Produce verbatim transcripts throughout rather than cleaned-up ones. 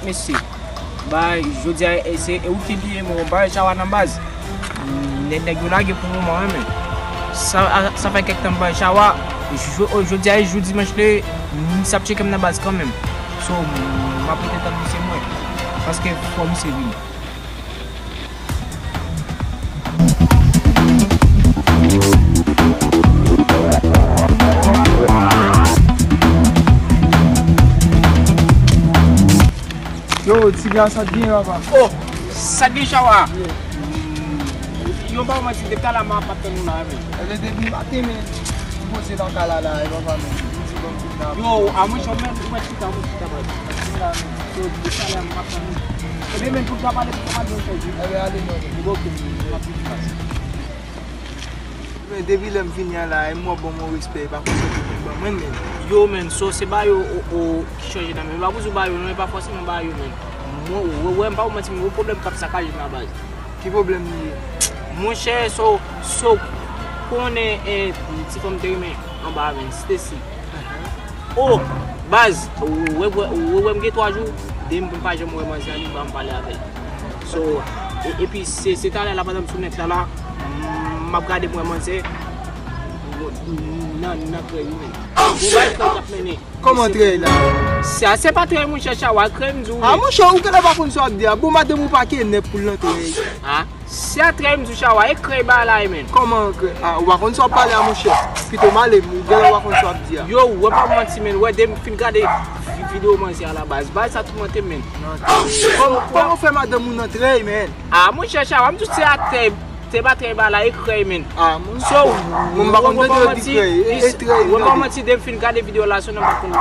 Mesye, bay, jodi a, e se, e ou ki bliye, mwen, bay chawa nan baz. Nèg, nèg yo lage pou moman, wi, men. Sa, sa fè kèk tan bay chawa. Jo-, jodi a, e jou dimanch li, misye ap tcheke m nan baz kanmenm. So, m ap rete tann misye mwen. Paske fò misye vini. Yo, ti gra, sa t gen, papa? Oh, sa t gen, chawa? Yo, pa manti, depi talè m ap tann ou la, men. Ebyen, depi maten, men, m poze nan kay la, la, e papa, men. M di, bon, m vin la. Yo, a mwen, chòm, men, ou mèt chita, mwen chita, baz. M vin la, men. So, depi talè m ap tann ou. Ebyen, men, pou ta pale, pou ta pale, yon chèz, wi. Ebyen, ale, non, non. Ebyen, ok, m ap vin pase. Men depi lè m vini an la, e m wè w ban mwen respè, e pa konsa pou mwen ban mwen, men. Yo, men, so se ba yo o, o, ki chanje nan men. E pa pou di w ba yo, non, e pa fòseman ba yo, men. Mwen, wè, wè, m pa pou manti, men, yon pwoblèm k ap sakaje m la, baz. Ki pwoblèm li ye? Monchè, so, so, konnen, e, ti fanm te renmen anba a, men, Stacy. Oh, baz, ou wè, wè, wè, wè m gen twa jou, de m pa janm wè manzè a, li pa m pale avè l. So, e, epi se, se talè la, pandan m sou nèt la, la, m ap gade m wè manzè nan, nan trèy wi, men. Bon, bay trèy k ap mennen. Kòman trèy la? Sa, se pa trèy, monchè, chawa, krèy m di w, ah, men. Monchè, ou genlè pa konn sa w ap di a. Bon, madanm ou pa kenèp pou l nan trèy. Ah. Se a trèy m di w, chawa, e krèy ba la, e, men. Kòman krèy? Ah, ou pa konn sa w ap pale a, monchè. Pito m ale, ou genlè pa konn sa w ap di a. Yo, wè pa manti, men, wè, de m fin gade vi-, videyo manzè a la, baz. Baz sa toumante m, men. Kòman, kòman w fè madanm ou nan trèy, men? Ah, monchè, chawa, m di w se a trèy, se pa trèy ba la, e krèy, men. Ah, monchè. So, mwen m pa konn tande yo di krèy, e, e trèy, wè pa manti, de m fin gade videyo la, se nan m pa konn,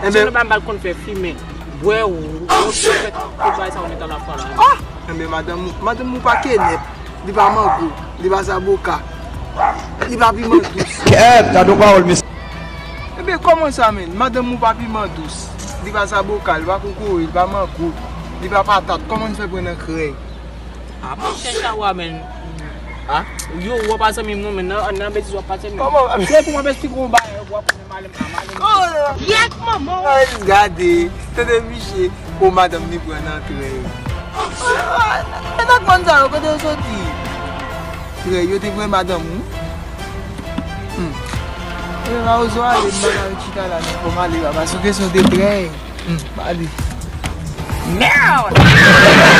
se nan m pa konn fè fimen. Bwè, wè, wè, wè, tout bagay sa yo nèt a la fwa la. Ah! Enben, madanm ou, madanm ou pa kenèp, li pa mango, li pa zaboka, li pa piman dous. Kèt, gade yon pawòl, mesye. Enben, kòman sa, men? Madanm ou pa piman dous, li pa zaboka, li pa kokoye, li pa mango, li pa patat. Kòman n fè pran nan krèy? Ah, monchè, chawa, men. Ah, yo, w ap pa zanmi m non, men nan, nan betiz w ap pase, men. Kòman? Se pou m ap esplike w yon bagay, w ap konnen malè m, ah, malè m. Oh, yèk manman w. Ay, gade, tande misye. O madanm ni pran nan trèy. E nan grann sa yo, kote yo soti? Trèy, yo te pran madanm ou? Hmm. E Mawozo ale, m pa ka ret chita la, non, fò m ale, papa, sou kesyon de trèy. Hmm, m ale. Merde!